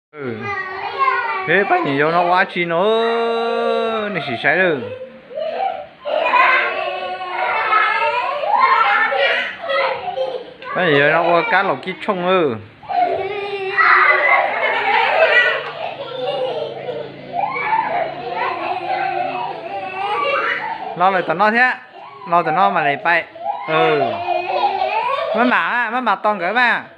Peb pab niam yau no ua dab tsi no, nej sim saib lawm. Pab niam yau no ua kab laum kib tshooj lawm. Los lawm tom no thiab, los tom no mam li pais. Maj mam, maj mam tos nkawd mas.